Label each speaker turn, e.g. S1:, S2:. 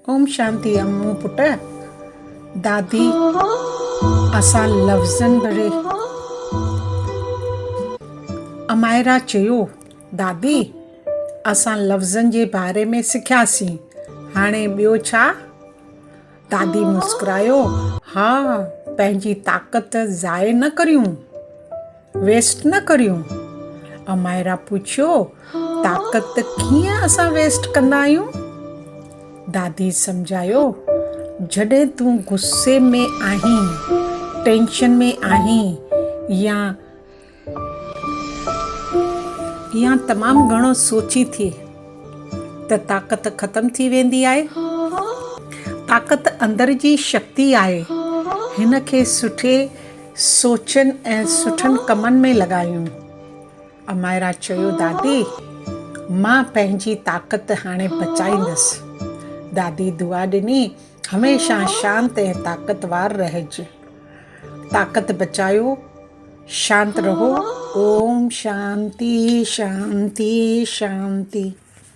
S1: اوم شانتي امو پٽ. دادي اسان لفظن ڀري. امائرا چيو، دادي اسان لفظن جي باري ۾ سکياسين، هاڻي ٻيو ڇا؟ دادي مسڪرايو، ها پنهنجي طاقت ضايع نه ڪريون. ويسٽ نه ڪريون. امائرا پڇيو، طاقت ڪيئن اسان ويسٽ ڪندا آهيون؟ دادي سمجهايو، جڏهن تون غصي ۾ آهين، ٽينشن ۾ آهين يا يا تمام گهڻو سوچين ٿي ته طاقت ختم ٿي ويندي آهي. طاقت اندر جي شڪتي آهي، هن کي سٺي سوچن ۽ سٺن ڪمن ۾ لڳايون. امائرا چيو، دادي، مان پنهنجي طاقت هاڻي بچائيندس. دادي دعا ڏني، هميشه شانت ۽ طاقتور رهج. طاقت بچايو، شانت رهو. اوم شانتي شانتي شانتي.